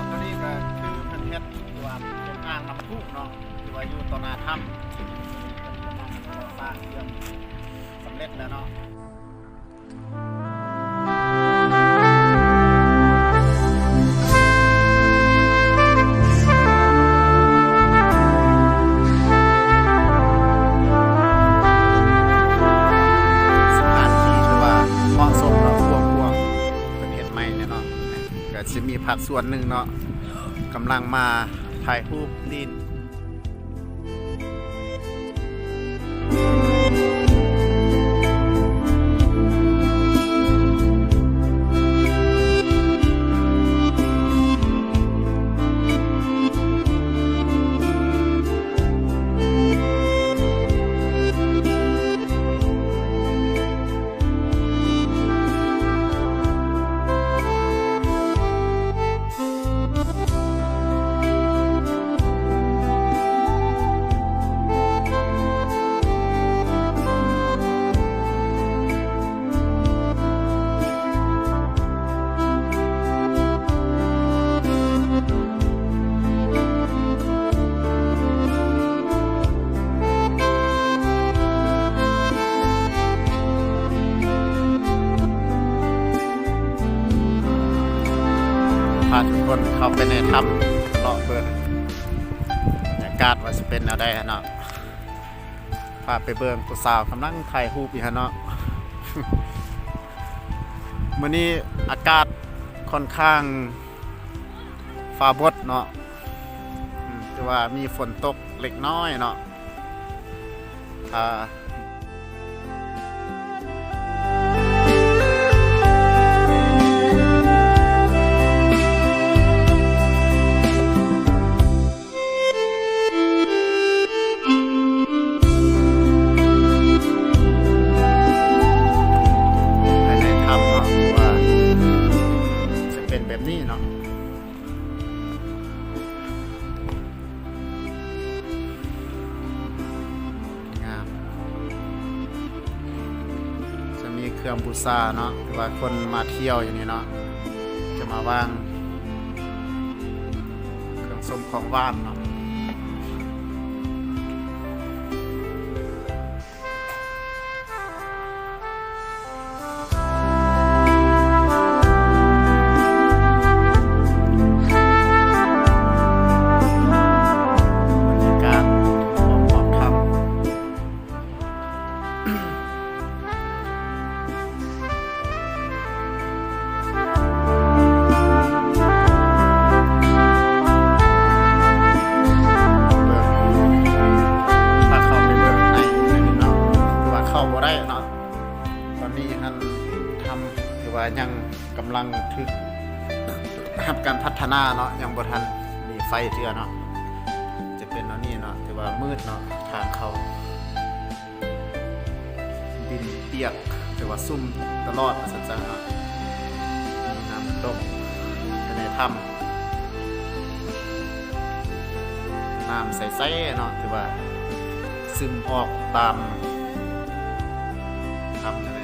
ຕົວນີ້ກໍຄືເພິ່ນເຮັດ ຫຼືວ່າເປັນອ່າງນ້ຳພຸເນາະ ຫຼືວ່າຢູ່ຕໍ່ໜ້າຖ້ຳ ເພິ່ນກຳລັງກໍ່ສ້າງເຊື່ອມສຳເລັດແລ້ວເນາະ. ສະຖານທີ່ຖືວ່າເໝາະສົມເນາະ ກວ້າງໆ ເພິ່ນເຮັດໃໝ່ແນ່ເນາະ. ກໍຊິມີພາກສ່ວນໜຶ່ງເນາະ ກຳລັງມາຖ່າຍຮູບຫຼິ້ນ. ພາທຸກຄົນເຂົ້າໄປໃນຖ້ຳ ເລາະເບິ່ງບັນຍາກາດວ່າຊິເປັນແນວໃດຫັ້ນເນາະ. ພາໄປເບິ່ງຜູ້ສາວກຳລັງຖ່າຍຮູບຢູ່ຫັ້ນເນາະ. ມື້ນີ້ອາກາດຄ່ອນຂ້າງຟ້າບົດເນາະ ອືມ ແຕ່ວ່າມີຝົນຕົກເລັກນ້ອຍເນາະ. ຖ້າ ພາຍໃນຖ້ຳເນາະ ວ່າຈະເປັນແບບນີ້ເນາະ. ງາມ ຈະມີເຄື່ອງບູຊາເນາະ ຫຼືວ່າຄົນມາທ່ຽວຢູ່ນີ້ເນາະ ຈະມາວາງເຄື່ອງຊົມຂອງຫວານເນາະ. ບັນຍາກາດຮອບໆ ຖ້ຳ ເບິ່ງ ພາເຂົ້າໄປເບິ່ງໃນ ໃນນີ້ເນາະ ຄືວ່າເຂົ້າບໍ່ໄດ້ເນາະ. ຕອນນີ້ຫັ້ນ ຖ້ຳຖືວ່າຍັງກຳລັງຖືກ ຮັບການພັດທະນາເນາະ ຍັງບໍ່ທັນມີໄຟເທື່ອເນາະ. ຈະເປັນແນວນີ້ເນາະ ຖືວ່າມືດເນາະ ທາງເຂົ້າ ດິນປຽກ ແຕ່ວ່າຊຸ່ມຕະຫຼອດວ່າຊັ້ນຊະເນາະ. ມີນ້ຳຕົກຢູ່ໃນຖ້ຳ ນ້ຳໃສໆເນາະ ຖືວ່າຊຶມອອກຕາມຖ້ຳນັ້ນ